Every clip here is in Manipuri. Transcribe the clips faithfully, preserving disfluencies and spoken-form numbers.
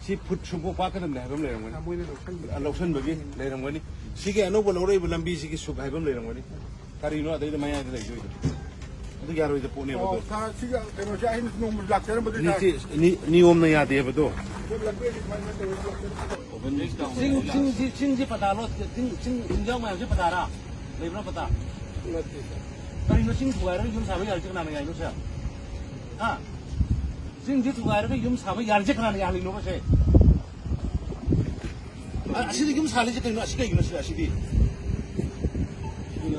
ꯁꯤ ꯐꯨꯠ ꯁꯨꯛꯐꯥꯎ ꯄꯥꯛꯀꯗꯕꯅꯦ ꯍꯥꯏꯕ ꯑꯃ ꯂꯩꯔꯝꯒꯅꯤ꯫ ꯂꯧꯁꯟꯕꯒꯤ ꯂꯩꯔꯝꯒꯅꯤ꯫ ꯁꯤꯒꯤ ꯑꯅꯧꯕ ꯂꯧꯔꯛꯏꯕ ꯂꯝꯕꯤꯁꯤꯒꯤ ꯁꯨꯛ ꯍꯥꯏꯕ ꯑꯃ ꯂꯩꯔꯝꯒꯅꯤ꯫ ꯀꯔꯤꯅꯣ ꯑꯗꯩꯗ ꯃꯌꯥꯏꯗ ꯂꯩꯗꯣꯏꯗꯣ? ꯑꯗꯨ ꯌꯥꯔꯣꯏꯗ ꯄꯣꯠꯅꯦꯕ ꯑꯗꯣ꯫ ꯁꯤꯒ ꯀꯩꯅꯣꯁꯦ ꯑꯩꯅ ꯅꯣꯡꯃ ꯂꯥꯛꯆꯔꯝꯕꯗꯨ ꯅꯤꯌꯣꯝꯅ ꯌꯥꯗꯦꯕ ꯑꯗꯣ꯫ ꯆꯤꯡ ꯆꯤꯡꯁꯤ ꯆꯤꯡꯁꯤ ꯄꯇꯥ ꯂꯣ꯫ ꯆꯤꯡ ꯆꯤꯡ ꯆꯤꯡꯖꯥꯎ ꯃꯌꯥꯝꯁꯤ ꯄꯇꯥꯔꯥ? ꯂꯩꯕ꯭ꯔꯥ ꯄꯇꯥ? ꯀꯔꯤꯅꯣ ꯆꯤꯡ ꯊꯨꯒꯥꯏꯔꯒ ꯌꯨꯝ ꯁꯥꯕ ꯌꯥꯔꯤꯁꯦ ꯀꯅꯥꯅ ꯌꯥꯏꯅꯣ ꯁꯦ? ꯍꯥ? ꯆꯤꯡꯁꯤ ꯊꯨꯒꯥꯏꯔꯒ ꯌꯨꯝ ꯁꯥꯕ ꯌꯥꯔꯤꯁꯦ ꯀꯅꯥꯅ ꯌꯥꯍꯜꯂꯤꯅꯣꯕ ꯁꯦ? ꯑ-, ꯑꯁꯤꯗ ꯌꯨꯝ ꯁꯥꯔꯤꯁꯦ ꯀꯩꯅꯣ? ꯑꯁꯤ ꯀꯩꯒꯤꯅꯣ ꯁꯤ, ꯑꯁꯤꯗꯤ?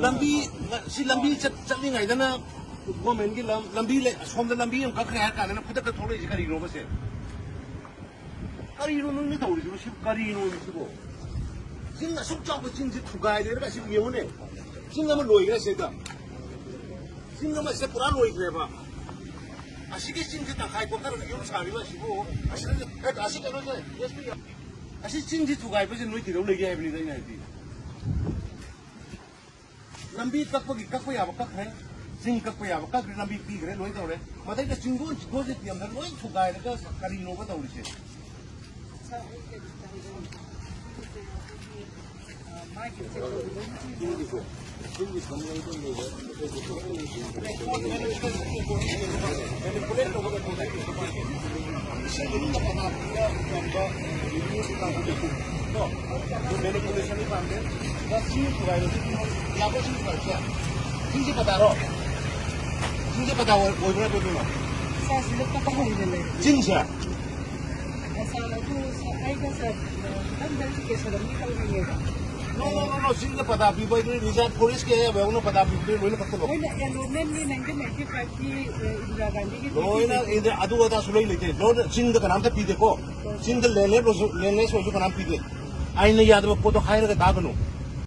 ꯂꯝꯕꯤ, ꯁꯤ ꯂꯝꯕꯤ ꯆꯠ-, ꯆꯠꯂꯤꯉꯩꯗꯅ ꯒꯣꯔꯃꯦꯟꯒꯤ ꯂꯝ-, ꯂꯝꯕꯤ ꯂꯩ, ꯑꯁꯣꯝꯗ ꯂꯝꯕꯤ ꯑꯃ ꯀꯛꯈ꯭ꯔꯦ ꯍꯥꯏꯔ ꯀꯥꯟꯗꯅ ꯈꯨꯗꯛꯇ ꯊꯣꯛꯂꯛꯏꯁꯦ ꯀꯔꯤꯅꯣꯕ ꯁꯦ? ꯀꯔꯤꯅꯣ ꯅꯣꯏꯅ ꯇꯧꯔꯤꯁꯤꯕꯣ? ꯁꯤ ꯀꯔꯤꯅꯣ ꯁꯤꯕꯣ? ꯆꯤꯡ ꯑꯁꯨꯛ ꯆꯥꯎꯕ ꯆꯤꯡꯁꯤ ꯊꯨꯒꯥꯏꯔꯦꯔꯒ ꯑꯁꯤ ꯌꯦꯡꯉꯨꯅꯦ꯫ ꯆꯤꯡ ꯑꯃ ꯂꯣꯏꯈ꯭ꯔꯦ ꯁꯤꯗ꯫ ꯆꯤꯡ ꯑꯃ ꯁꯤꯗ ꯄꯨꯔꯥ ꯂꯣꯏꯈ꯭ꯔꯦꯕ꯫ ꯑꯁꯤꯒꯤ ꯆꯤꯡꯁꯤ ꯇꯪꯈꯥꯏ ꯀꯣꯊꯔꯒ ꯌꯨꯝ ꯁꯥꯔꯤꯕ ꯑꯁꯤꯕꯨ, ꯑꯁꯤ, ꯑꯁꯤ ꯀꯩꯅꯣꯁꯦ, ꯑꯦꯁ ꯄꯤ, ꯑꯁꯤ ꯆꯤꯡꯁꯤ ꯊꯨꯒꯥꯏꯕꯁꯦ ꯅꯣꯏ ꯀꯩꯗꯧ ꯂꯩꯒꯦ ꯍꯥꯏꯕꯅꯤꯗ ꯑꯩꯅ ꯍꯥꯏꯗꯤ꯫ ꯂꯝꯕꯤ ꯀꯛꯄꯒꯤ ꯀꯛꯄ ꯌꯥꯕ ꯀꯛꯈ꯭ꯔꯦ, ꯆꯤꯡ ꯀꯛꯄ ꯌꯥꯕ ꯀꯛꯈ꯭ꯔꯦ, ꯂꯝꯕꯤ ꯄꯤꯈ꯭ꯔꯦ, ꯂꯣꯏ ꯇꯧꯔꯦ꯫ ꯃꯊꯛꯇ ꯆꯤꯡꯗꯣꯟ, ꯆꯤꯡꯗꯣꯟꯁꯦ ꯇꯦꯝꯗ ꯂꯣꯏ ꯊꯨꯒꯥꯏꯔꯒ ꯀꯔꯤꯅꯣꯕ ꯇꯧꯔꯤꯁꯦ? ꯆꯤꯡꯁꯦ ꯄꯇꯥꯔꯣ? ꯆꯤꯡꯁꯦ ꯄꯇꯥ ꯑꯣꯏ-, ꯑꯣꯏꯕ꯭ꯔꯥ ꯑꯣꯏꯗꯣꯏꯅꯣ? ꯁꯥꯔ, ꯁꯤꯗ ꯄꯇꯥ ꯑꯣꯏꯅ ꯂꯩ꯫ ꯆꯤꯡꯁꯦ? ꯁꯥꯔ, ꯑꯗꯨ ꯁꯥꯔ, ꯑꯩꯒ ꯁꯥꯔ, ꯅꯪ ꯚꯦꯔꯤꯐꯤꯀꯦꯁꯟ ꯑꯃ ꯇꯧꯔꯤꯅꯦꯕ꯫ No, no, no, no, ꯆꯤꯡꯗ ꯄꯇꯥ ꯄꯤꯕ ꯍꯥꯏꯗꯨꯗꯤ ꯔꯤꯖꯥꯔꯚ ꯐꯣꯔꯦꯁꯀꯤ ꯑꯌꯥꯕ ꯌꯥꯎꯅ ꯄꯇꯥ ꯄꯤꯕꯗꯨꯗꯤ ꯂꯣꯏꯅ ꯀꯛꯊꯠꯂꯣ꯫ ꯃꯣꯏꯅ ꯑꯦꯟꯔꯣꯜꯃꯦꯟꯒꯤ ꯅꯥꯏꯟꯇꯤꯟ ꯅꯥꯏꯟꯇꯤ ꯐꯥꯏꯚꯀꯤ, ꯑ, ꯏꯟꯗꯤꯔꯥ ꯒꯥꯟꯙꯤꯒꯤ ꯂꯣꯏꯅ ꯏꯟꯗꯤꯔꯥ ꯑꯗꯨ ꯑꯗꯥꯁꯨ ꯂꯣꯏ ꯂꯩꯇꯦ꯫ ꯂꯣꯏꯅ ꯆꯤꯡꯗ ꯀꯅꯥꯝꯇ ꯄꯤꯗꯦꯀꯣ꯫ ꯆꯤꯡꯗ ꯂꯦꯟꯂꯦꯁ ꯑꯣꯏꯁꯨ, ꯂꯦꯟꯂꯦꯁ ꯑꯣꯏꯁꯨ ꯀꯅꯥꯝ ꯄꯤꯗꯦ꯫ ꯑꯥꯏꯟꯅ ꯌꯥꯗꯕ ꯄꯣꯠꯇꯣ ꯍꯥꯏꯔꯒ ꯇꯥꯒꯅꯨ꯫